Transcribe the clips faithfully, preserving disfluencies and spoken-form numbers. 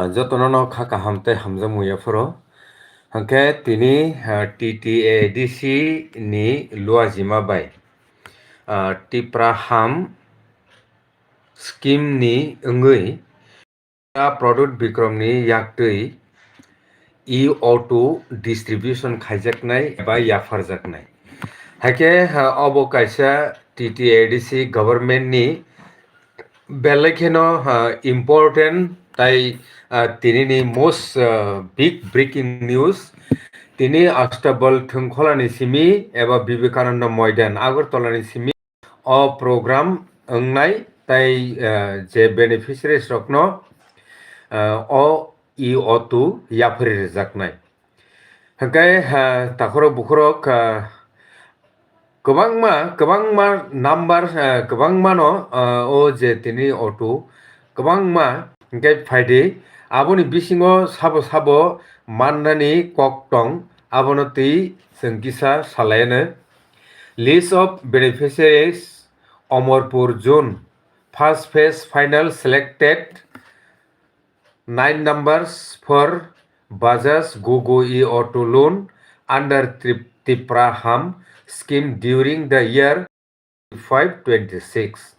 Jotono no kha kaham tei hamjakmung yapharo. Hwnkhe tini, ah, T T A D C ni luajima bai, ah, Tipra Ham scheme ni wngwi Pradyut Bikram ni yaktwi e-auto distribution khaijaknai eba yapharjaknai. Haikhe, ah, obo kaisa T T A D C government ni belai kheno, ah, important tai, ah, tini ni most, ah, big breaking news. Tini Astabal Thwngkhola ni simi eba Vivekananda Moidan Agartala ni simi o program wngnai tai, ah, je beneficiaries rokno, ah, o e-auto yapharwi rwjaknai. Hwnkhe, ah, takhorok bukhorok, ah, kwbangma, kwbangma number, ah, kwbangmano, ah, o je tini auto kwbangma hwnkhe phaidi. Aboni bisingo sabo sabo mannani kok tong, abono twi chwng kisa salaianw. List of beneficiaries, Omorpur zone, first phase final selected, nine numbers for Bajaj Gogo e-auto loan under Trip-, Tipra Ham scheme during the year five twenty-six.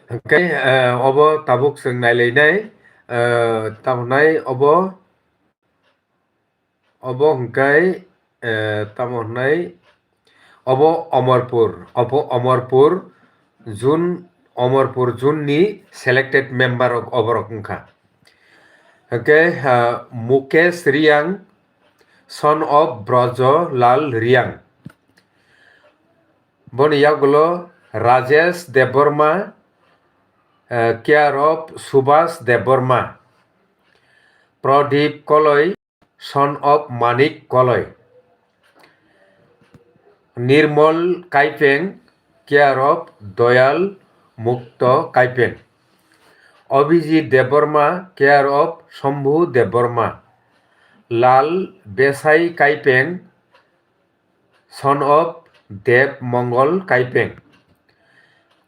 Hwnkhe, eh, obo tabuk chwng nailainai, eh, tamo hwnai obo, obo hwnkhe, eh, tamo hwnai obo Omorpur, obo Omorpur zone, Omorpur zone ni selected member rok oborok wngkha. Hwnkhe, ah, Mukesh Riang, son of Brojo Lal Riang. Boni yagulo Rajesh Debbarma, eh, care of Subhas Debbarma. Pradip Koloi, son of Manik Koloi. Nirmal Kaipeng, care of Doyal Mukto Kaipeng. Abhijit Debbarma, care of Shambhu Debbarma. Lal Besai Kaipeng, son of Dev Mongol Kaipeng.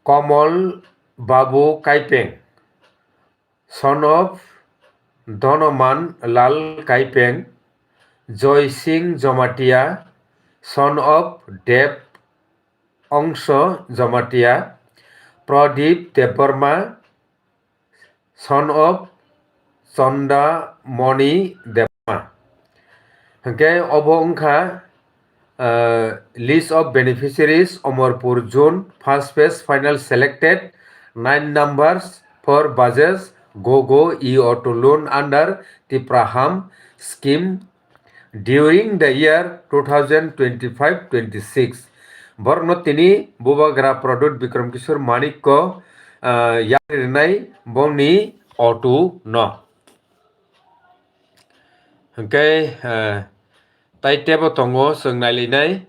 Komol Babu Kaipeng, son of Donoman Lal Kaipeng. Joy Singh Jamatia, son of Dev Ongso Jamatia. Pradip Debbarma, son of Chanda Moni Debbarma. Hwnkhe obo wngkha, uh, list of beneficiaries, Omorpur zone, first phase final selected, nine numbers for Bajaj Gogo e-auto loan under Tipra Ham scheme during the year two thousand twenty-five twenty-six. Borokno tini Bubagra Pradyut Bikram Kishore Manik ko, ah, yapharwi rwnai bongni auto no. Hwnkhe, ah, tai tebo tongo chwng nailainai.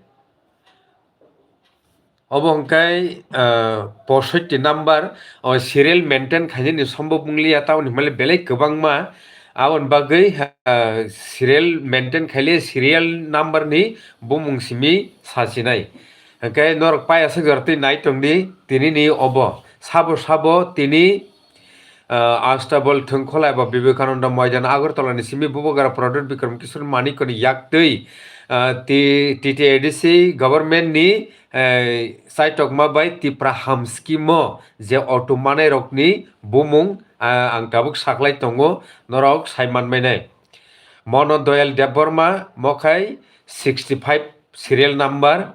Obo hwnkhe, ah, posoitti number, o serial maintain khainani sombo wng liya, tamoni hwnmale belai kwbangma. Aboni bagwi, ah, serial maintain khaile serial number ni bumung simi sasinai. Hwnkhe norok paiya swk jora twi nai tongdi, tini ni obo sabo sabo tini, ah, Astabal Thwngkhola eba Vivekananda Moidan Agartala ni simi Bubagra Pradyut Bikram Kishore Manik ni yaktwi, ah, T-, T T A D C government ni, eh, chaitokma bai Tipra Ham scheme o je auto manai rokni bumung, ah, ang tabuk saklai tongo, norok sai manmai nai. Mono Doyal Debbarma, mokhai sixty five serial number.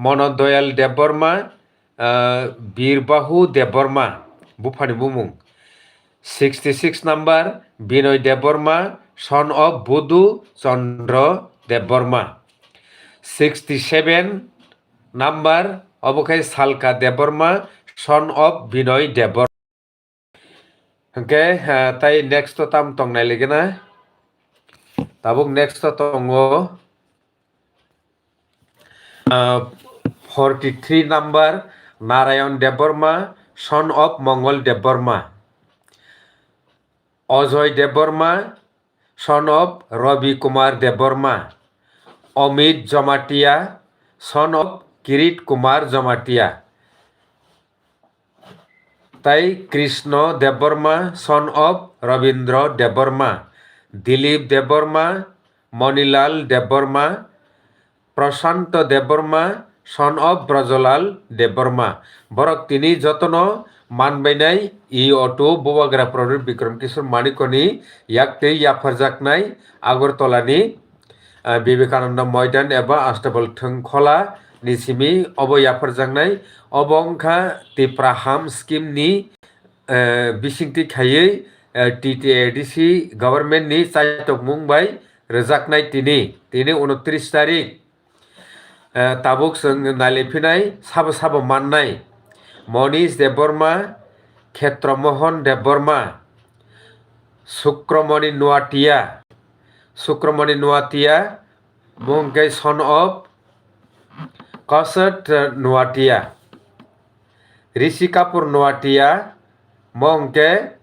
Mono Doyal Debbarma, ah, Birbahu Debbarma, buphani bumung. Sixty six number, Binoy Debbarma, son of Budu Chandra Debbarma. Sixty seven number, obo khe Salka Debbarma, son of Binoy Debbarma. Hwnkhe, ah, tai next o tam tongnai ligena? Tabuk next o tongo, ah, forty three number, Narayan Debbarma, son of Mongol Debbarma. Ajoy Debbarma, son of Ravi Kumar Debbarma. Amit Jamatia, son of Kirit Kumar Jamatia. Tai Krishna Debbarma, son of Rabindra Debbarma, Dilip Debbarma, Monilal Debbarma, Prashanto Debbarma, son of Brajalal Debbarma. Borok tini jotono manbainai E O two Bubagra Pradip Bikram Kishore Manikoni yaktwi yapharjaknai Agartala ni, ah, Vivekananda Moidan eba Astabal Thwngkhola ni simi obo yapharjaknai. Obo wngkha Tipra Ham scheme ni, eh, bisingtwi khaiwi, eh, T T A D C government ni chaitokmung bai rwjaknai tini, tini unotris tarik. Eh, tabuk chwng nailai phinai sabo sabo mannai. Monish Debbarma, Khetromohon Debbarma, Sukramoni Noatia, Sukramoni Noatia, mung khe son of Kosat Noatia, Rishi Kapoor Noatia, mung khe,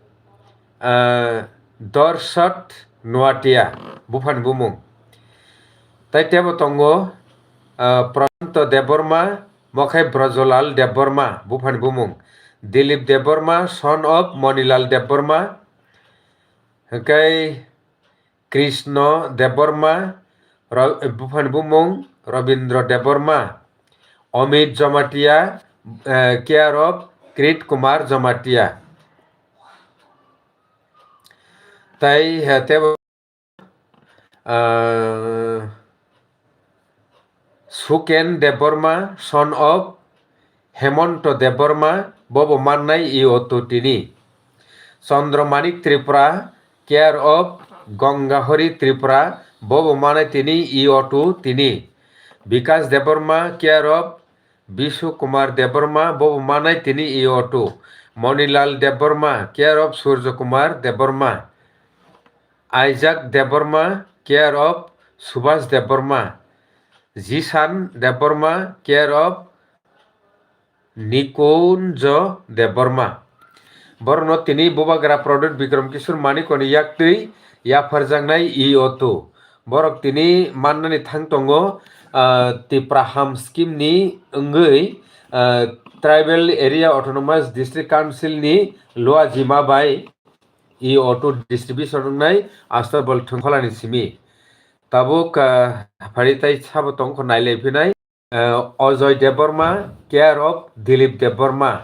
ah, Dorsat Noatia, buphani bumung. Tai tebo tongo, ah, Prashanto Debbarma, mokhai Brajalal Debbarma, buphani bumung. Dilip Debbarma, son of Monilal Debbarma, hwnkhe Krishna Debbarma, Ra-, buphani bumung Rabindra Debbarma, Amit Jamatia, eh, care of Krit Kumar Jamatia. Tai, eh, tebo, eh, Suken Debbarma, son of Hemonto Debbarma, bobo mannai E O two tini. Chandra Manik Tripura, care of Gangahari Tripura, bobo manai tini E O two tini. Bikas Debbarma, care of Bishu Kumar Debbarma, bobo manai tini E O two. Monilal Debbarma, care of Surjo Kumar Debbarma. Isaac Debbarma, care of Subhas Debbarma. Jishan Debbarma, care of Nikunjo Debbarma. Borokno tini Bubagra Pradip Bikram Kishore Manikoni yaktwi yapharjaknai E O two. Borok tini mannani thang tongo, ah, Tipra Ham scheme ni wngwi, ah, Tribal Area Autonomous District Council ni Luajima bai E O two distribution wngnai Astabal Thwngkholani simi. Tabuk, ah, phari tai sabo tongkho nailai phinai, ah, Ajoy Debbarma, care of Dilip Debbarma.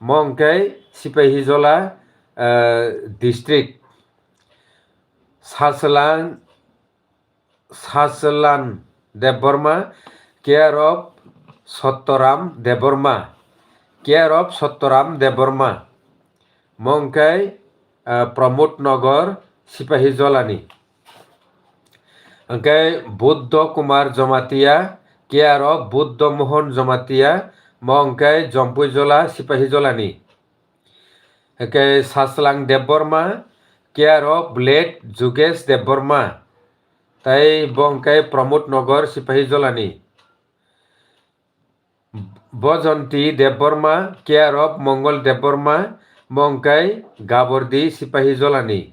Mo hwnkhe Sipahijola, ah, district. Sachwlang Sachwlang Debbarma, care of Sottoram Debbarma, care of Sottoram Debbarma. Mo hwnkhe, ah, Pramod Nagar Sipahi Jolani. Hwnkhe Buddha Kumar Jamatia, care of Buddha Mohan Jamatia, mo hwnkhe Jompui Jola Sipahi Jolani. Hwnkhe Sachwlang Debbarma, care of late Jugesh Debbarma, tai bo hwnkhe Pramod Nagar Sipahi Jolani. Bojonti Debbarma, care of Mongol Debbarma, mo hwnkhe Gabordi Sipahi Jolani.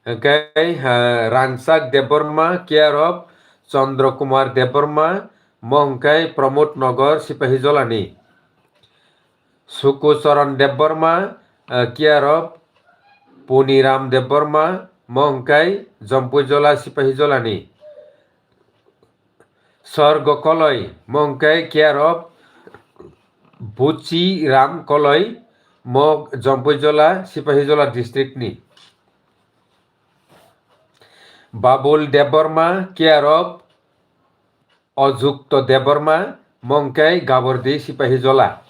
Hwnkhe, ha, Rangchak Debbarma, care of Chandra Kumar Debbarma, mo hwnkhe Pramod Nagar Sipahi Jolani. Suku Charan Debbarma, ah, care of Puniram Debbarma, mo hwnkhe Jompui Jola Sipahi Jolani. Sorgo Koloi, mo hwnkhe care of Buchi Ram Koloi, mo Jompui Jola, Sipahi Jola district ni. Babul Debbarma, care of Ojukto Debbarma, mo hwnkhe Gabordi Sipahi Jola.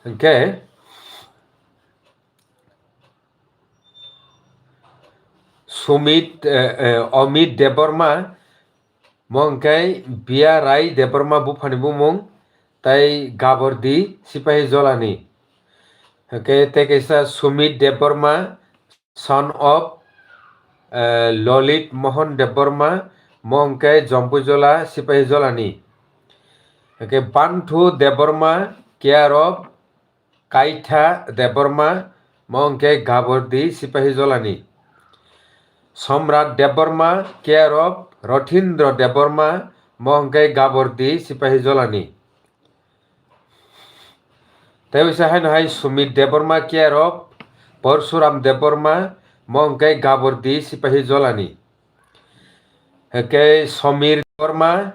Hwnkhe Sumit, eh, eh, Amit Debbarma, mo hwnkhe Biya Rai Debbarma buphani bumung, tai Gabordi Sipahi Jolani. Hwnkhe tei kaisa Sumit Debbarma, son of, eh, Lolit Mohan Debbarma, mo hwnkhe Jompui Jola Sipahi Jolani. Hwnkhe Banthu Debbarma, care of Kaitha Debbarma, mo hwnkhe Gabordi Sipahi Jolani. Somrat Debbarma, care of Rothindra Debbarma, mo hwnkhe Gabordi Sipahi Jolani. Tei uisa haino hai Sumit Debbarma, care of Parsuram Debbarma, mo hwnkhe Gabordi Sipahi Jolani. Hwnkhe Somir Debbarma,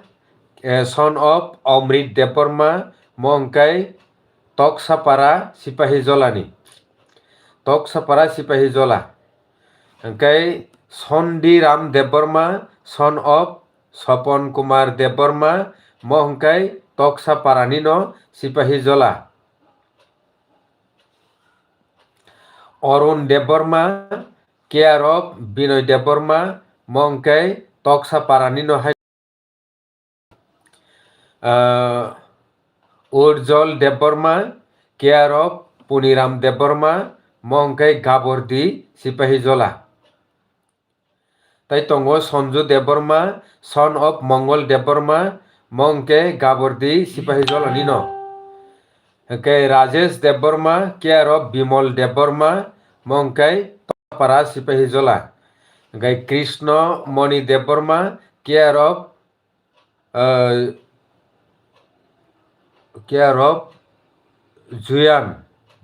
eh, son of Amrit Debbarma, mo hwnkhe Toksapara Sipahi Jolani. Toksapara Sipahi Jola. Hwnkhe Sondiram Debbarma, son of Sopon Kumar Debbarma, mo hwnkhe Toksaparanino Sipahi Jola. Arun Debbarma, care of Binoy Debbarma, mo hwnkhe Toksaparanino hai. Ah, Urjol Debbarma, care of Puniram Debbarma, mo hwnkhe Gabordi Sipahi Jola. Tai tongo Sonju Debbarma, son of Mongol Debbarma, mo hwnkhe Gabordi Sipahi Jolanino. Hwnkhe Rajesh Debbarma, care of Bimol Debbarma, mo hwnkhe Tokpara Sipahi Jola. Hwnkhe Krishna Moni Debbarma, care of, uh, care of Juyan,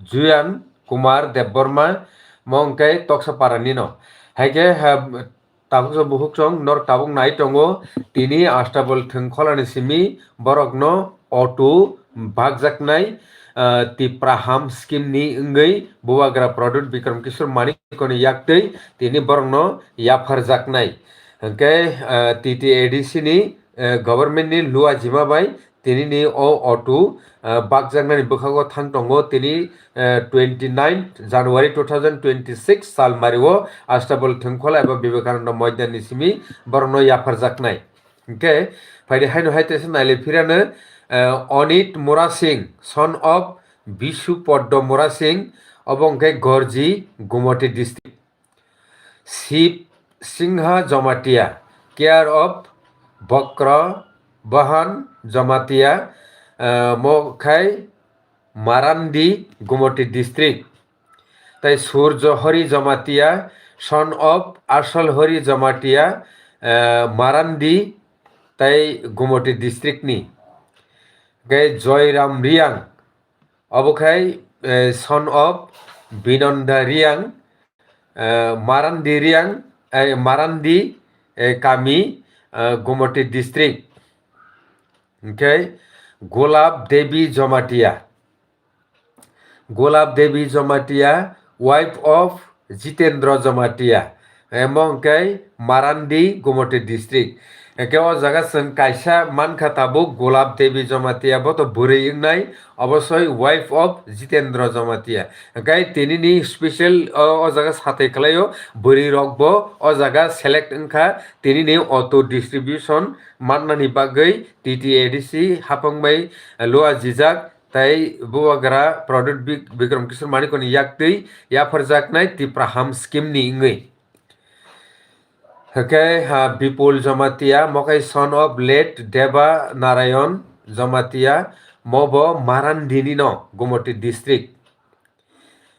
Juyan Kumar Debbarma, mo hwnkhe Toksaparanino. Haikhe, ha, tabuksa bukhuk chwng norok tabuk nai tongo, tini Astabol Thwngkholani simi borokno auto bakjaknai, ah, Tipra Ham scheme ni wngwi Bubagra Pradyut Bikram Kishore Manikko ni yaktwi tini borokno yapharjaknai. Hwnkhe, ah, T T A D C ni, eh, government ni luajima bai tini ni o auto, eh, bakjaknani bwkhago thang tongo. Tini, eh, twenty nine January two thousand twenty six sal mario Astabol Thwngkhola eba Vivekananda Moidan ni simi borokno yapharjaknai. Hwnkhe phaidi haino hai teisa nailai phirano, eh, Onit Murasing, son of Bisu Poddo Murasing, obo hwnkhe Gorji, Gumoti district. Sip Singha Jamatia, care of Bokro Bahan Jamatia, eh, mo khai Marandi, Gumoti district. Tai Surjo Hori Jamatia, son of Asal Hori Jamatia, eh, Marandi, tai Gumoti district ni. Gai Joyram Riang, obo khai, eh, son of Binonda Riang, eh, Marandi Riang, eh, Marandi, eh, kami, eh, Gumoti district. Hwnkhe Golab Devi Jamatia. Golab Devi Jamatia, wife of Jitendra Jamatia. Emo hwnkhe Marandi, Gumoti district. Hwnkhe o jaga chwng kaisa mankha tabuk Golab Devi Jamatia, bo to bwrwi wngnai, obosoi wife of Jitendra Jamatia. Hwnkhe tinini special o, o jaga sathai khlaio, bwrwi rokbo o jaga select wngkha tinini auto distribution mannani bagwi T T A D C haphang bai lua jijak. Tai Bubagra Pradyut Bik-, Bikram Kishore Manikko ni yaktwi yapharjaknai Tipra Ham scheme ni wngwi. Hwnkhe, ha, Bipul Jamatia, mokai son of late Deba Narayan Jamatia, mobo Marandini no, Gumoti district.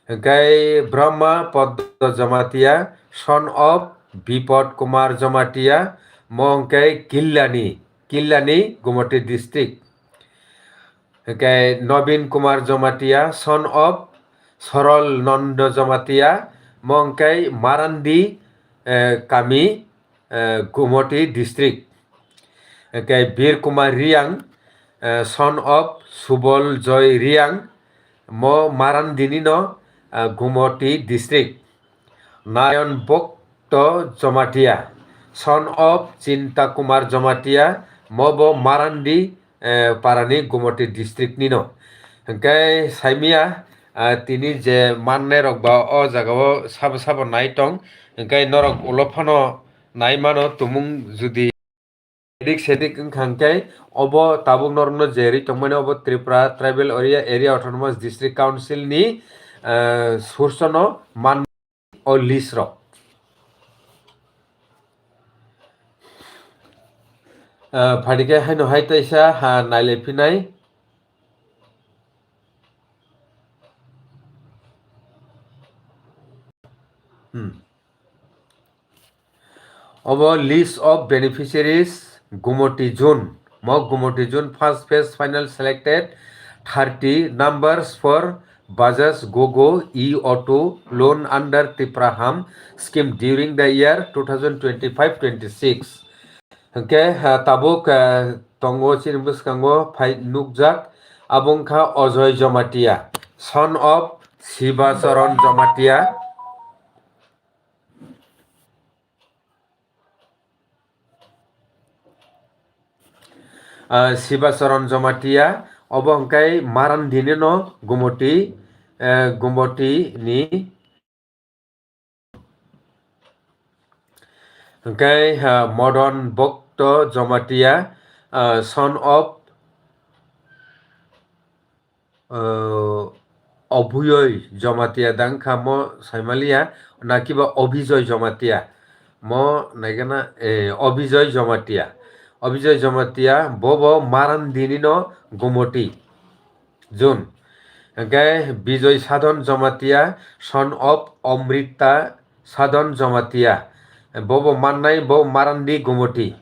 Hwnkhe Brahma Poddo Jamatia, son of Bipod Kumar Jamatia, mo hwnkhe Killani, Killani, Gumoti district. Hwnkhe Nobin Kumar Jamatia, son of Sorol Nondo Jamatia, mo hwnkhe Marandi, eh, kami, eh, Gumoti district. Hwnkhe Bir Kumar Riang, eh, son of Subol Joy Riang, mo Marandini no, eh, Gumoti district. Nayon Bhakto Jamatia, son of Chinta Kumar Jamatia, mobo Marandi, eh, parani Gumoti district nino. Hwnkhe saimia, ah, tini je mannai rok ba o jaga o sabo sabo nai tong, hwnkhe norok ulo phano nai mano tumung judi edik sedik wngkha hwnkhe obo tabuk norokno je ri tongmani obo Tripura Tribal Area, Area Autonomous District Council ni, ah, source no man o list rok. Ah, phaidi khe haino hai taisa ha nailai phinai. Hmm. Obo list of beneficiaries, Gumoti Zone. Mo Gumoti Zone first phase final selected thirty numbers for Bajaj Gogo e-auto loan under Tipraham scheme during the year two thousand twenty-five twenty-six. Hwnkhe, ah, tabuk, ah, tongo chini bwskango phai nukjak, abo wngkha Ojoy Jamatia, son of Shibacharan Jamatia. Ah, Shibacharan Jamatia, obo hwnkhe Marandini no Gumoti, eh, Gumoti ni. Hwnkhe, ah, Modon Bhakta Jamatia, ah, son of, ah, Obhuyoi Jamatia dang kha mo saimaliya, nakiba Obijoy Jamatia. Mo naigana, eh, Obijoy Jamatia. Obijoy Jamatia, bobo Marandini no Gumoti. June. Hwnkhe Bijoy Sadhan Jamatia, son of Amrita Sadhan Jamatia. Bobo mannai bo Marandi Gumoti.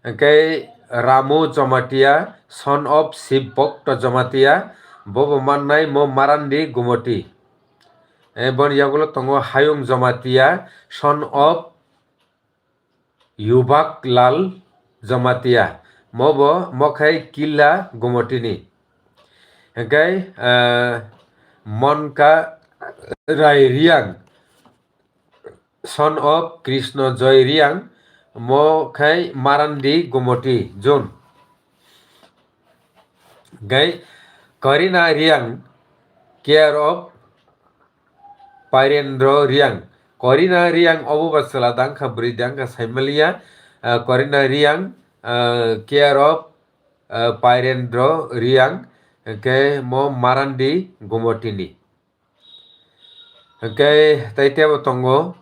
Hwnkhe Ramu Jamatia, son of Shiv Bhakta Jamatia. Bobo mannai mo Marandi Gumoti. Eh, boni yagulo tongo Hayung Jamatia, son of Yubak Lal Jamatia, mobo mokhai Killa Gumotini. Hwnkhe, ah, Monka Rai Riang, son of Krishna Joy Riang, mokhai Marandi Gumoti, June. Hwnkhe Karina Riang, care of Pairendro Riang. Karina Riang obo ba chwla dang kha, bwrwi dang kha saimaliya. Ah, Karina Riang, ah, care of, ah, Pairendro Riang, hwnkhe mo Marandi Gumotini. Hwnkhe tai tebo tongo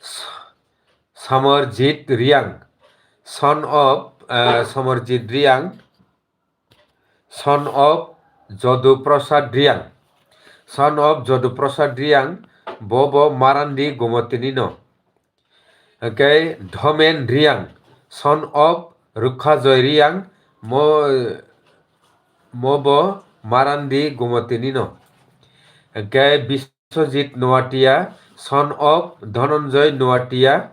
S-, Samarjit Riang, son of, ah, Samarjit Riang, son of Jodu Prasad Riang. Son of Jodu Prasad Riang, bobo Marandi Gumotini no. Hwnkhe Dhomen Riang, son of Rukhajoy Riang, mo, mobo Marandi Gumotini no. Hwnkhe Biswajit Noatia, son of Dhananjay Noatia,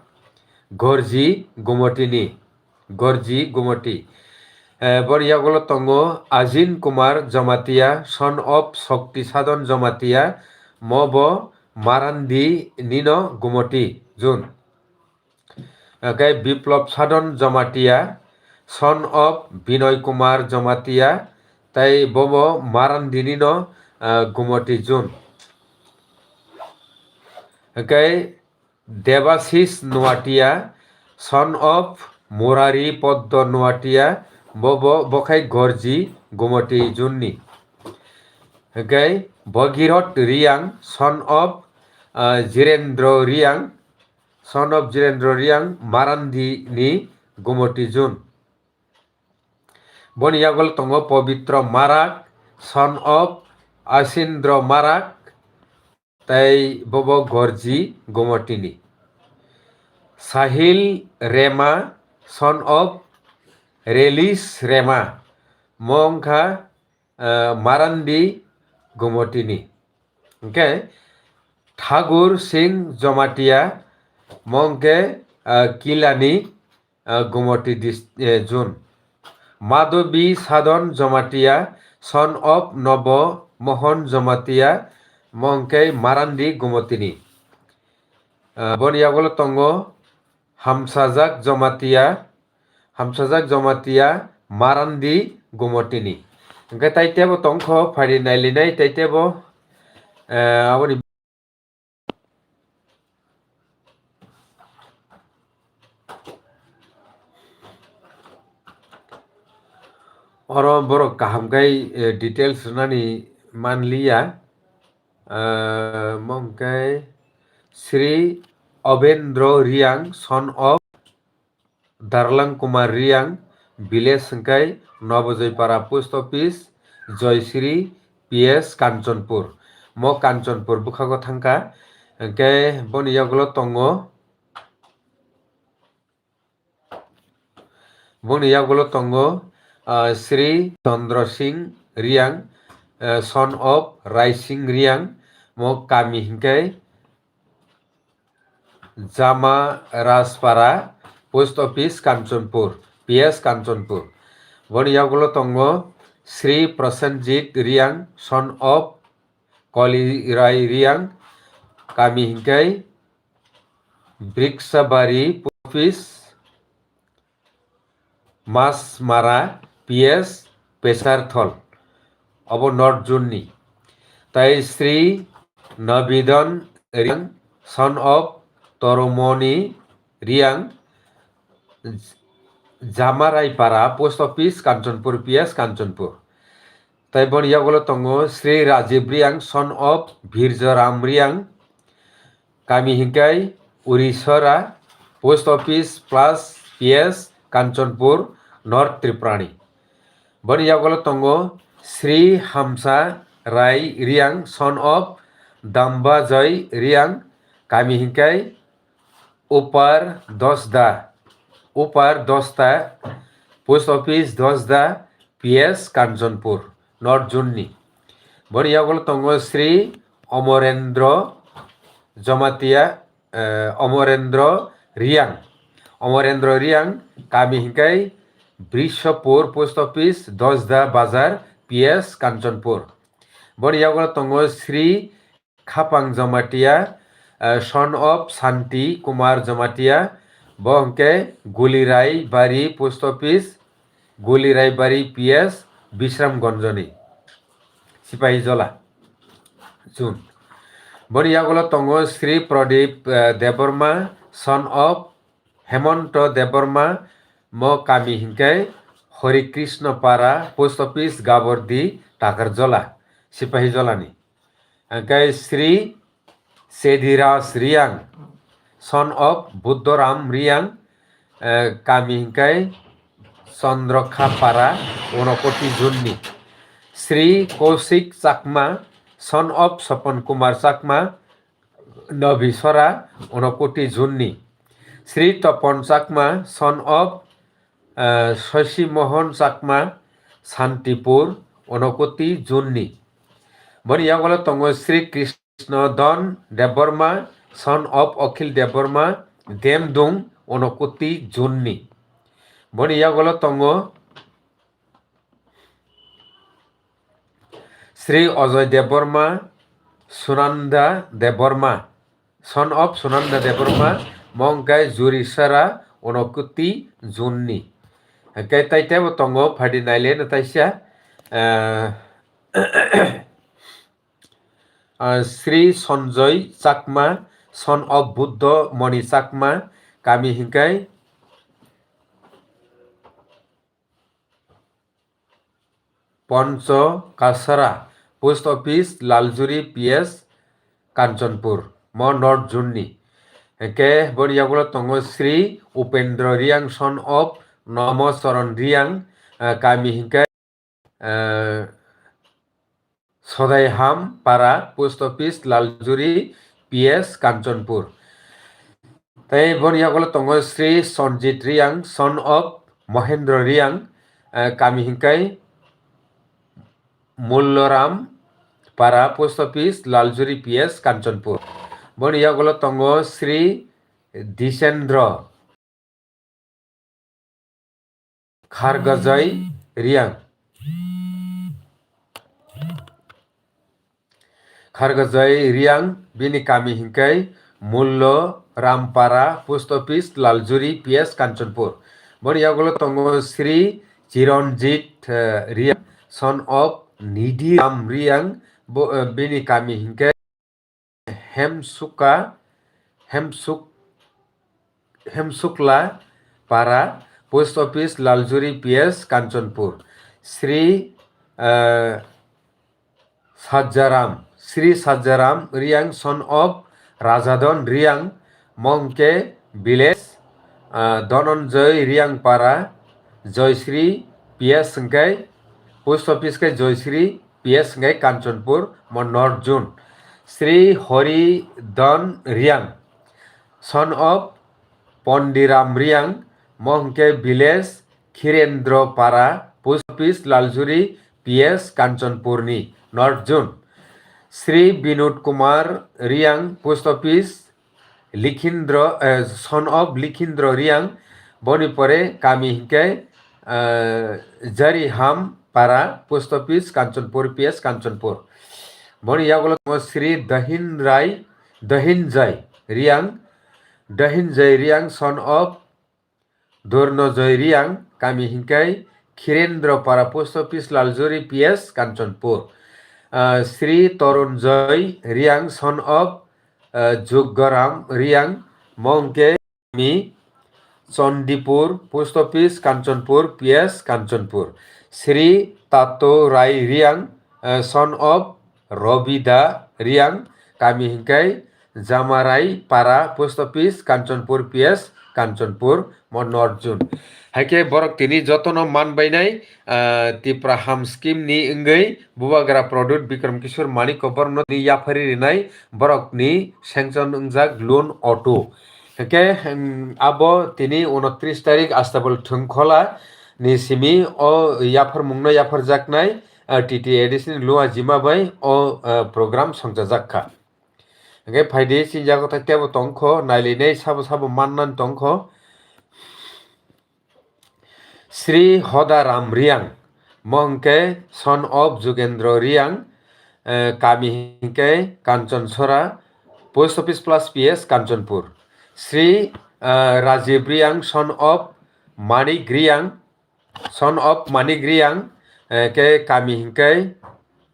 Gorji Gumotini. Gorji Gumoti. Eh, boni yagulo tongo Ajin Kumar Jamatia, son of Shakti Sadhan Jamatia, mobo Marandi nino Gumoti, June. Hwnkhe Biplab Sadhan Jamatia, son of Binoy Kumar Jamatia, tai bobo Marandi nino, ah, Gumoti, June. Hwnkhe Debashis Noatia, son of Murari Poddo Noatia, bobo bokhai Gorji Gumoti, June ni. Hwnkhe Bhagirath Riang, son of, ah, Jirendra Riang, son of Jirendra Riang, Marandi ni Gumoti, June. Boni yagulo tongo Pabitra Marak, son of Asindra Marak, tai bobo Gorji Gumotini. Sahil Rema, son of Relis Rema, mo wngkha, ah, Marandi Gumotini. Hwnkhe Thagur Singh Jamatia, mo wngkhe, ah, Kilani, ah, Gumoti dis-, eh, June. Madhabi Sadhan Jamatia, son of Nobo Mohan Jamatia, mo wngkhe Marandi Gumotini. Ah, boni yagulo tongo Hamsajak Jamatia, Hamsajak Jamatia, Marandi Gumotini. Hwnkhe tai tebo tongkho, phaidi nailinai tai tebo, eh, aboni Oro borok kaham khe, eh, details rwnani manliya. Eh, omo hwnkhe Sri Obendro Riang, son of Darlang Kumar Riang, village hwnkhe Nobojoypara, post office Joysri P S Kanchanpur. Mo Kanchanpur bwkhago thangkha. Hwnkhe boni yagulo tongo, boni yagulo tongo, ah, Sri Chandra Singh Riang, eh, son of Raising Riang, mo kami hingke Jama Rajpara, post office Kanchanpur, P S Kanchanpur. Boni yagulo tongo Sri Prasenjit Riang, son of Kolirai Riang, kami hingke Briksabari, post office Masmara, P S Pesarthol, obo North Zone ni. Tai Sri Nabidan Riang, son of Toromoni Riang, Jamaraipara, post office Kanchanpur, P S Kanchanpur. Tai boni yagulo tongo Sri Rajiv Riang, son of Birjaram Riang, kami hingkai Urisora, post office plus P S Kanchanpur, North Tripurani. Boni yagulo tongo Sri Hamsa Rai Riang, son of Dambajoi Riang, kami hingkai Upar Dosda, Upar Dosta, post office Dosda, P S Kanchanpur, North Zone ni. Boni yagulo tongo Sri Omorendro Jamatia, eh, Omorendro Riang. Omorendro Riang, kami hingkai Brishopur, post office Dosda Bazar, P S Kanchanpur. Boni yagulo tongo Sri Khapang Jamatia, eh, son of Santi Kumar Jamatia, bo hingke Gulirai Bari, post office Gulirai Bari, P S Bisramganjoni, Sipahijola, June. Boni yagulo tongo Sri Pradip, eh, Debbarma, son of Hemonto Debbarma, mo kami hingke Hori Krishna Para, post office Gabordi, Takarjola, Sipahijola ni. Hingke Sri Sediraj Riang, son of Buddhoram Riang, eh, kami hingke Chandrakha Para, Unakoti Zone ni. Sri Kaushik Chakma, son of Swapan Kumar Chakma, Nabisora, Unakoti Zone ni. Sri Topon Chakma, son of, eh, Shashi Mohan Chakma, Santipur, Unakoti Zone ni. Boni yagulo tongo Sri Krishna Don Debbarma, son of Akhil Debbarma, Demdung, Unakoti Zone ni. Boni yagulo tongo Sri Ajoy Debbarma, Sunanda Debbarma, son of Sunanda Debbarma, mo hingke Jurisara, Unakoti Zone ni. Hingke tai tebo tongo, phadi naile no taisa, eh, ah, Sri Sanjoy Chakma, son of Buddho Moni Chakma, kami hingke Poncho Kasara, post office Laljuri, P S Kanchanpur, mo North Zone ni. Hingke boni yagulo tongo Sri Upendra Riang, son of Nomo Charan Riang, eh, kami hingke, eh, Sodaiham Para, post office Laljuri, P S Kanchanpur. Tei boni yagulo tongo Sri Sanjit Riang, son of Mohendra Riang, eh, kami hingkai Mulloram Para, post office Laljuri, P S Kanchanpur. Boni yagulo tongo Sri Disendra Khargajai Riang. Khargajai Riang, bini kami hingkai Mullo Rampara, post office Laljuri, P S Kanchanpur. Boni yagulo tongo Sri Chiranjit, eh, Riang, son of Nidhi Ram Riang, bo, eh, bini kami hingkai Hemsuka, Hemsuk-, Hemsukla Para, post office Laljuri, P S Kanchanpur. Sri, eh, Sajaram, Sri Sajaram Riang, son of Rajadon Riang, mo hingke village, ah, Dhananjay Riang Para, Joysri P S hingke, post office ke Joysri P S hingke Kanchanpur, mo North Zone. Sri Horidon Riang, son of Pondiram Riang, mo hingke village Khirendra Para, post office Laljuri, P S Kanchanpur ni North Zone. Sri Binod Kumar Riang, Post Office Likhindra, eh, son of Likhindra Riang, boni pore kami hinkhe, eh, Jariham Para, Post Office Kanchanpur, P S Kanchanpur. Boni yagulo tongo Sri Dahin Rai, Dahin Jai Riang, Dahin Jai Riang, son of Dornojoy Riang, kami hinkhe Khirendra Para, Post Office Laljuri, P S Kanchanpur. Ah, Sri Torunjoy Riang, son of, ah, Juggaram Riang, mo hinkhe kami Chandipur, Post Office Kanchanpur, P S Kanchanpur. Sri Tato Rai Riang, ah, son of Robida Riang, kami hinkhe Jamarai Para, Post Office Kanchanpur, P S Kanchanpur, mo North Zone. Haikhe borok tini jotono man bainai, ah, Tipra Ham scheme ni wngwi Bubagra Pradyut Bikram Kishore Manik Koborno ni yaphari rinai borokni sanction wngjak loan auto. Haikhe, hmm, abo tini unotris tarik Astabal Thwngkhola ni simi o yapharmungno yapharjaknai, ah, T T A D C ni Luajima bai o, ah, program songchajak kha. Hingke phaidi chini jaga tai tebo tongkho, nailinai sabo sabo mannan tongkho. Sri Hoda Ram Riang, mo hingke son of Jugendra Riang, eh, kami hingke Kanchanchora, Post Office plus P S Kanchanpur. Sri, eh, Rajiv Riang, son of Manik Riang, son of Manik Riang, eh, ke kami hingke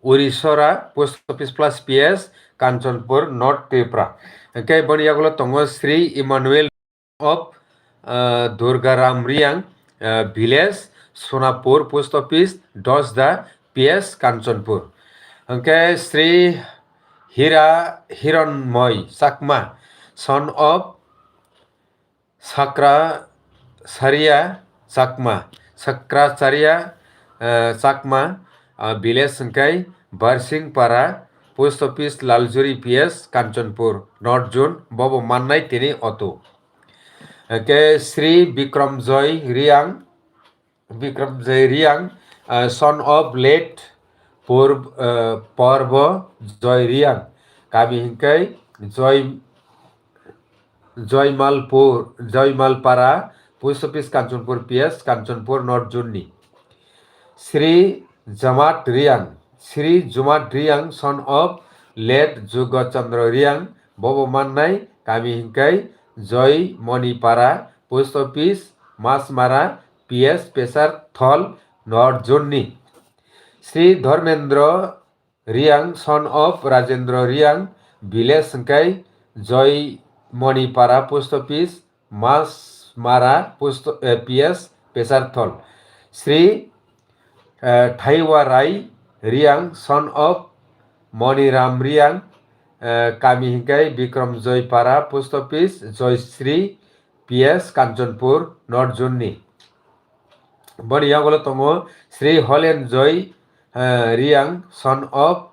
Urisora, Post Office plus P S, Kanchanpur, North Tripura. Hingke boni yagulo tongo Sri Emmanuel of, eh, Durga Ram Riang, eh, village, Sonapur, Post Office, Dosda, P S, Kanchanpur. Hingke Sri Hira Hiranmoy Chakma, son of Sakracharia Chakma, Sakracharia, eh, Chakma, ah, village hingkai Barsingpara, Post Office Laljuri P S Kanchanpur, North Zone, bobo mannai tini auto. Hingke Sri Bikram Joy Riang, Bikram Joy Riang, ah, son of late Pur-, ah, Porbo Joy Riang, kami hingkai Joy, Joymalpur, Joymalpara, Post Office Kanchanpur P S, Kanchanpur North Zone ni. Sri Jamat Riang, Sri Jumat Riang, son of late Jugo Chandra Riang, bobo mannai kami hingkai Joy Monipara, Post Office Masmara, P S Pesar Thol, North Zone ni. Sri Dharmendra Riang, son of Rajendra Riang, village hingkai Joy Monipara, Post Office Masmara, Post, eh, P S Pesar Thol. Sri, eh, Thaiwa Rai Riang, son of Moniram Riang, eh, kami hingkai Bikram Joy Para, Post Office Joy Sri, P S Kanchanpur, North Zone ni. Boni yagulo tongo Sri Holen Joy, eh, Riang, son of,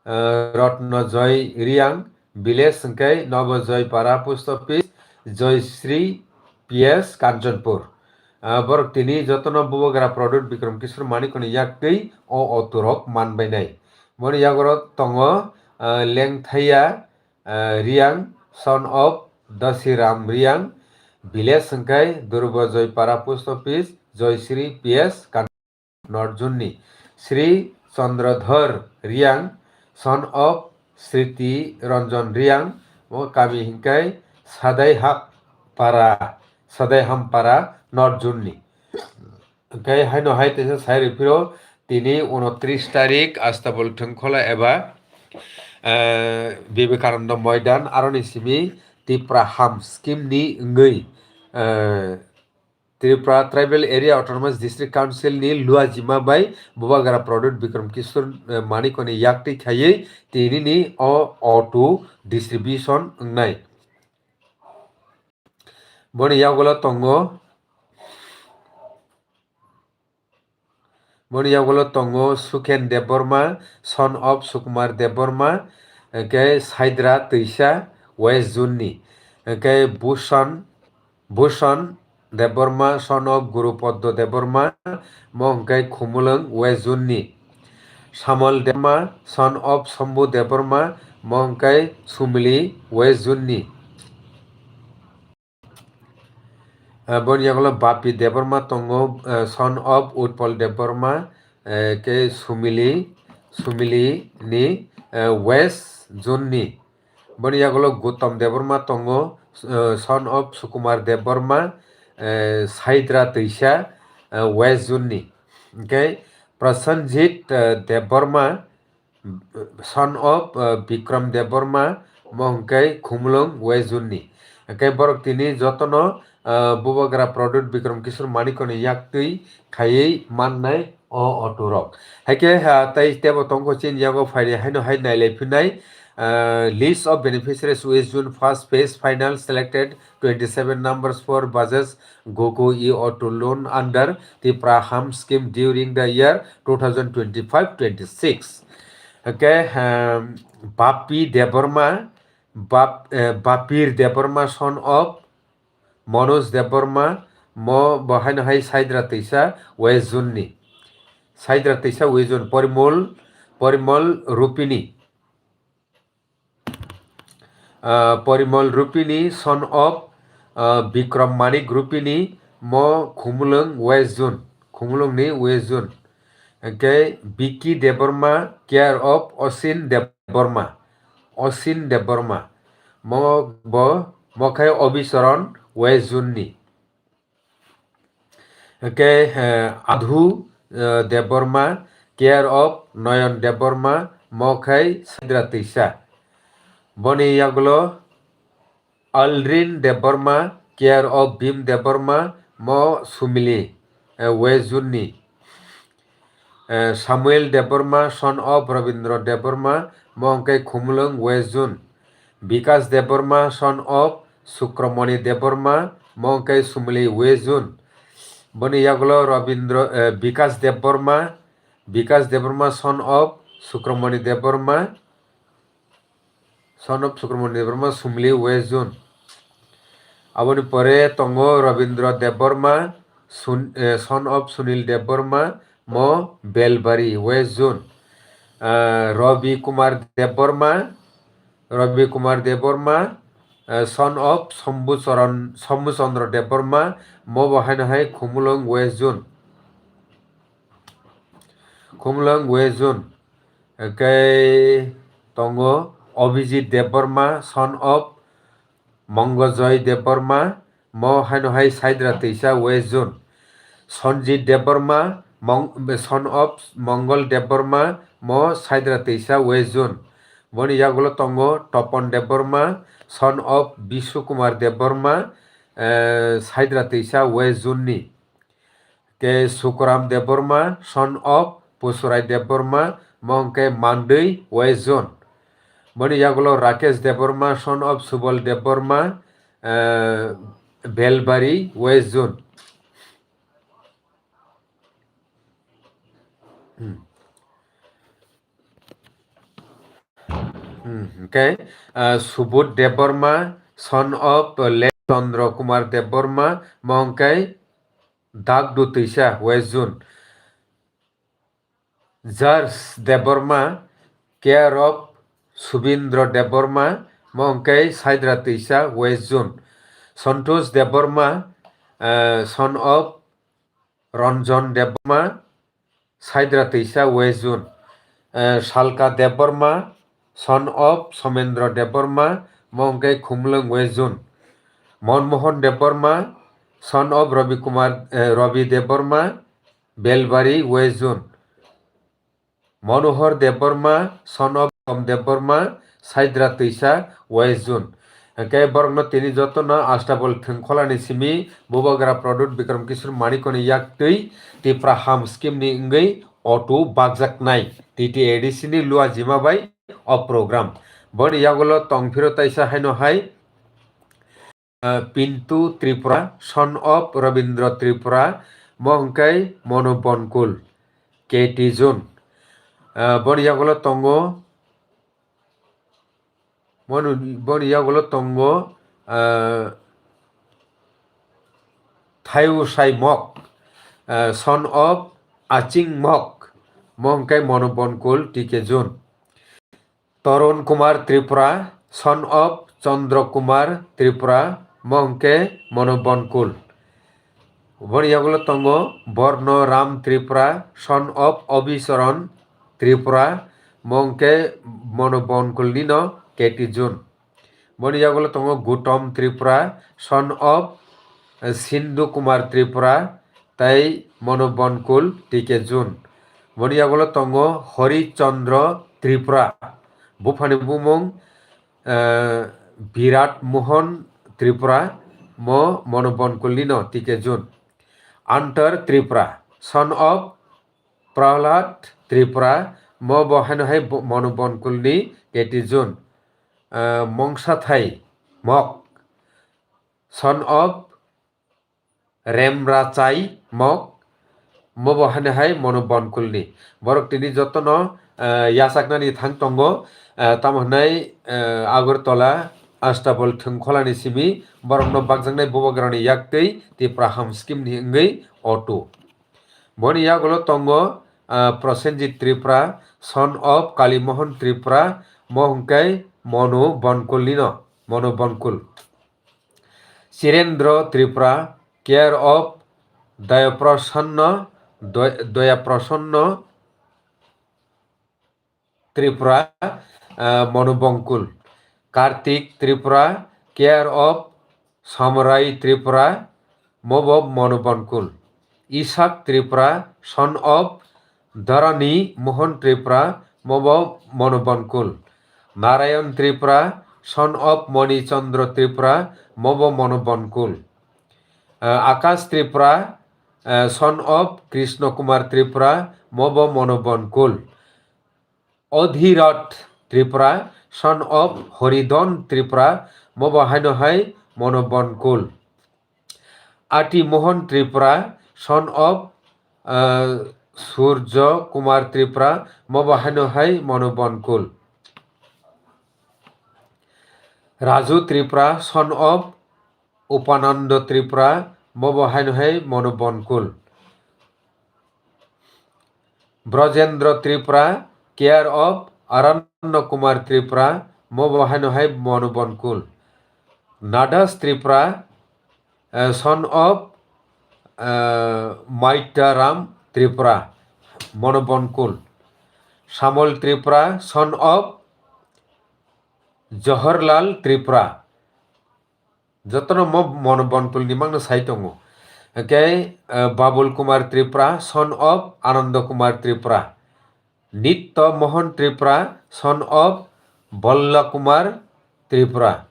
eh, Ratna Joy Riang, village hingkai Nobo Joy Para, Post Office Joy Sri, P S Kanchanpur. Ah, borok tini jotono Bubagra Pradyut Bikram Kishore Manikoni yaktwi o auto rok man bainai. Boni yagulo tongo, ah, Lengthaiya, ah, Riang, son of Dasiram Riang, village hingkai Durba Joy Para, Post Office Joy Sri, P S Kan-, North Zone ni. Sri Chandradhar Riang, son of Sriti Ranjan Riang, o kami hingkai Sadai Ha-, Para, Sadai Hampara, North Zone ni. Hingkai haino hai teisa sai rwphiro tini unotris tarik Astabal Thwngkhola eba, eh, Vivekananda Moidan aroni simi Tipra Ham scheme ni wngwi, eh, Tripura Tribal Area Autonomous District Council ni Luajima bai Bubagra Pradyut Bikram Kishore, eh, Manikoni yaktwi khaiwi tini ni o auto distribution wngnai. Boni yagulo tongo, boni yagulo tongo Sukhen Debbarma, son of Sukumar Debbarma, hingke Saidra Twisa, West Zone ni, hingke Bhusan, Bhusan Debbarma, son of Guru Poddo Debbarma, mo hingke Khumulwng, West Zone ni. Samuel Debbarma, son of Shambhu Debbarma, mo hwnkhe Sumili West Zone ni. Ah, boni yagulo Bapi Debbarma tongo, ah, son of Utpal Debbarma, eh, khe Sumili, Sumili ni, eh, West Zone ni. Boni yagulo Gautam Debbarma tongo, eh, son of Sukumar Debbarma, eh, Saidra Twisa, eh, West Zone ni. Hwnkhe Prasenjit, eh, Debbarma, son of, uh, Bikram Debbarma, mo hwnkhe Khumulwng West Zone ni. Hwnkhe borok tini jotono, uh, Bubagra Pradyut Bikram Kishore Manikya ni yaktwi khaiwi mannai o auto rok. Haikhe, uh, tei tebo tongkho chini yago phaidi haino hai nailai phinai, uh, list of beneficiaries West Zone first phase final selected twenty-seven numbers for Bajaj Gogo e-auto loan under Tipra Ham scheme during the year two thousand twenty-five twenty-six. Hwnkhe, um, Bapi Debbarma, Bap-, eh, Bapir Debbarma, son of Manoj Debbarma, mo bo haino hai Saidra Twisa West Zone ni. Saidra Twisa West Zone, Porimol, Porimol Rupini. Ah, Porimol Rupini, son of, ah, Bikram Manik Rupini, mo Khumulwng West Zone, Khumulwng ni West Zone. Hwnkhe Vicky Debbarma, care of Osin Debbarma, Osin Debbarma, mo bo, mo khe Obicharan West Zone ni. Hwnkhe, eh, Adhu, eh, Debbarma, care of Noyon Debbarma, mo khai Saidra Twisa. Boni yagulo Aldrin Debbarma, care of Bhim Debbarma, mo Sumili, eh, West Zone ni. Eh, Samuel Debbarma, son of Rabindra Debbarma, mo hwnkhe Khumulwng West Zone. Bikas Debbarma, son of Sukramoni Debbarma, mo hwnkhe Sumili West Zone. Boni yagulo Rabindra, eh, Bikas Debbarma, Bikas Debbarma, son of Sukramoni Debbarma, son of Sukramoni Debbarma, Sumli West Zone. Aboni pore tongo Rabindra Debbarma, Sun-, eh, son of Sunil Debbarma, mo Belbari West Zone. Eh, Rabi Kumar Debbarma, Rabi Kumar Debbarma, eh, son of Shambhu Charan, Shambhu Chandra Debbarma, mo bo haino hai Khumulwng West Zone. Khumulwng West Zone. Hwnkhe tongo Abhijit Debbarma, son of Mongojoy Debbarma, mo haino hai Saidra Twisa West Zone. Sanjit Debbarma, Mong-, son of Mongol Debbarma, mo Saidra Twisa West Zone. Boni yagulo tongo Topon Debbarma, son of Bishu Kumar Debbarma, eh, Saidra Twisa West Zone ni. Ke Sukuram Debbarma, son of Pusurai Debbarma, mo hwnkhe Mandwi West Zone. Boni yagulo Rakesh Debbarma, son of Subal Debbarma, eh, Belbari West Zone. Hmm. Hmm, hwnkhe, ah, Subodh Debbarma, son of Late Chandra Kumar Debbarma, mo hwnkhe Dagdu Twisa, West Zone. George Debbarma, care of Subindra Debbarma, mo hwnkhe Saidra Twisa, West Zone. Santosh Debbarma, ah, son of Ranjan Debbarma, Saidra Twisa West Zone. Eh, Salka Debbarma, son of Somendra Debbarma, mo hwnkhe Khumulwng West Zone. Manmohan Debbarma, son of Rabi Kumar, eh, Rabi Debbarma, Belbari West Zone. Manohar Debbarma, son of Tom Debbarma, Saidra Twisa, West Zone. Hwnkhe borokno tini jotono Astabal Thwngkholani simi Bubagra Pradyut Bikram Kishore Manikyani yaktwi Tipra Ham scheme ni wngwi auto bakjaknai T T A D C ni Luajima bai o program. Boni yagulo tongphiro taisa haino hai, ah, Pintu Tripura, son of Rabindra Tripura, mo hwnkhe Monu Bonkul, K T Zone. Ah, boni yagulo tongo, monu-, boni yagulo tongo, ah, Thayusai Mok, ah, son of Aching Mok, mo hwnkhe Mono Bonkul T K Jun. Torun Kumar Tripura, son of Chandra Kumar Tripura, mo hwnkhe Mono Bonkul. Boni yagulo tongo Borno Ram Tripura, son of Abhicharan Tripura, mo hwnkhe Mono Bonkul nino K T Jun. Boni yagulo tongo Gutom Tripura, son of, eh, Sindhu Kumar Tripura, tai Mono Bonkul T K Jun. Boni yagulo tongo Hori Chandra Tripura, buphani bumung, eh, Birat Mohan Tripura, mo Mono Bonkul nino T K Jun. Antar Tripura, son of Prahlad Tripura, mo bo haino hai bo-, Mono Bonkul ni K T Jun. Eh, Mongsathai Mok, son of Remrachai Mok, mo bo haino hai Mono Bonkul ni. Borok tini jotono, eh, yachaknani thang tongo, eh, tamo hwnai, eh, Agartala Astabal Thwngkholani simi borokno bakjaknai bubagrani yaktwi Tipra Ham Scheme ni wngwi auto. Boni yagulo tongo, ah, Prosenjit Tripura, son of Kalimohon Tripura, mo hwnkhe Mono Bonkul nino, Mono Bonkul. Chirendra Tripura, care of Dayaprasonna, Doy-, Dayaprasonna Tripura, ah, Mono Bonkul. Kartik Tripura, care of Samrai Tripura, mo bo Mono Bonkul. Isak Tripura, son of Dharani Mohan Tripura, mo bo Mono Bonkul. Narayan Tripura, son of Moni Chandra Tripura, mo bo Mono Bonkul. Ah, Akash Tripura, ah, son of Krishna Kumar Tripura, mo bo Mono Bonkul. Odhirath Tripura, son of Horidon Tripura, mo bo haino hai Mono Bonkul. Ati Mohan Tripura, son of, ah, Surjo Kumar Tripura, mo bo haino hai Mono Bonkul. Raju Tripura, son of Upananda Tripura, mo bo haino hai Mono Bonkul. Brajendra Tripura, care of Aranya Kumar Tripura, mo bo haino hai Mono Bonkul. Nadas Tripura, eh, son of, eh, Maitaram Tripura, Mono Bonkul. Samol Tripura, son of Jawaharlal Tripura. Jotono mo Mono Bonkul ni mangno sai tongo. Hwnkhe, eh, Babul Kumar Tripura, son of Ananda Kumar Tripura. Nitya Mohan Tripura, son of Balla Kumar Tripura.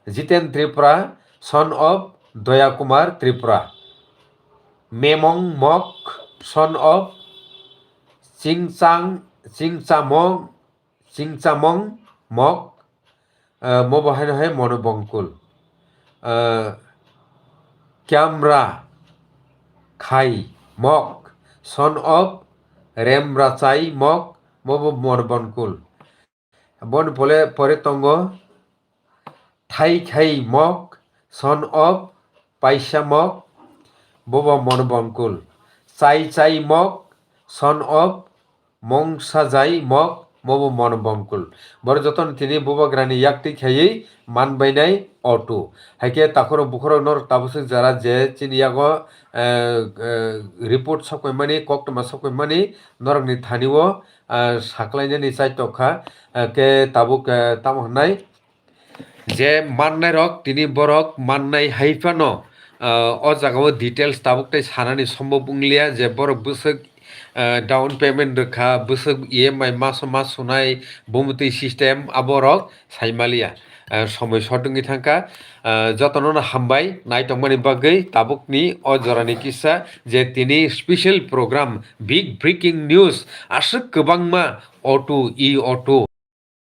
Jiten Tripura, son of Daya Kumar Tripura. Memong Mok, son of Chingchang, Chingchamong, Chingchamong Mok, eh, mo bo haino hai Mono Bonkul. Eh, Kyamra Khai Mok, son of Remrachai Mok, mo bo Mono Bonkul. Boni pole pore tongo Thaikhai Mok, son of Paisa Mok, bo bo Mono Bonkul. Chai Chai Mok, son of Mongsajai Mok, mo bo Mono Bonkul. Borok jotono tini bubagrani yaktwi khaiwi manbainai auto. Haikhe takhorok bukhorok norok tabuk swk jara je chini yago, eh, eh, report sokphaimani, koktwma sokphaimani norokni thani-o, ah, saklainani chaitok kha, ah, khe tabuk, ah, tamo hwnai je mannairok tini borok mannai hai phano, ah, o jagao details tabuk tei sanani sombob wngliya je borok bwswk, ah, down payment rwkha, bwswk E M I maso mas sunai, bumutwi system aborok saimaliya. Ah, somoi short wngwi thangkha. Ah, jotono no hambai naitokmani bagwi tabukni o jorani kisa je tini special program, big breaking news, aswk kwbangma auto, e auto.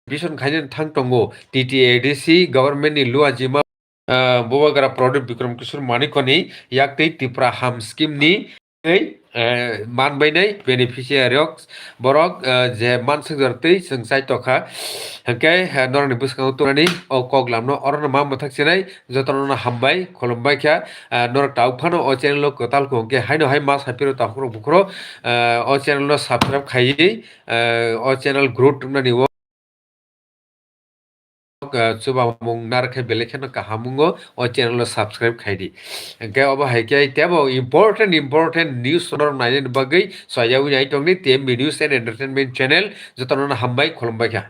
Bison khainani thang tongo T T A D C government ni luajima, ah, bubagra Pradip Bikram Kishore Manikoni yaktwi Tipra Ham scheme ni tei eh, man bainai beneficiary rok, borok, eh, je manswk jora twi chwng chai tokha. Hwnkhe, eh, norokni bwskango tongnani o kok lamno orono ma mwthak sinai jotono no hambai khulumbai kha. Eh, norok tabuk phano o channel o kwtal kho hwnkhe haino hai ma saphiro takhukro bukhro, eh, o channel no subscribe khaiwi, eh, o channel growth wngnani o, eh, chubamung narwk khe belai kheno kaham wngo, o channel no subscribe khai di. Hwnkhe obo hai khe tebo important, important news norok nainani bagwi chayawui nai tongdi T M B News and Entertainment channel. Jotono no hambai khulumbai kha.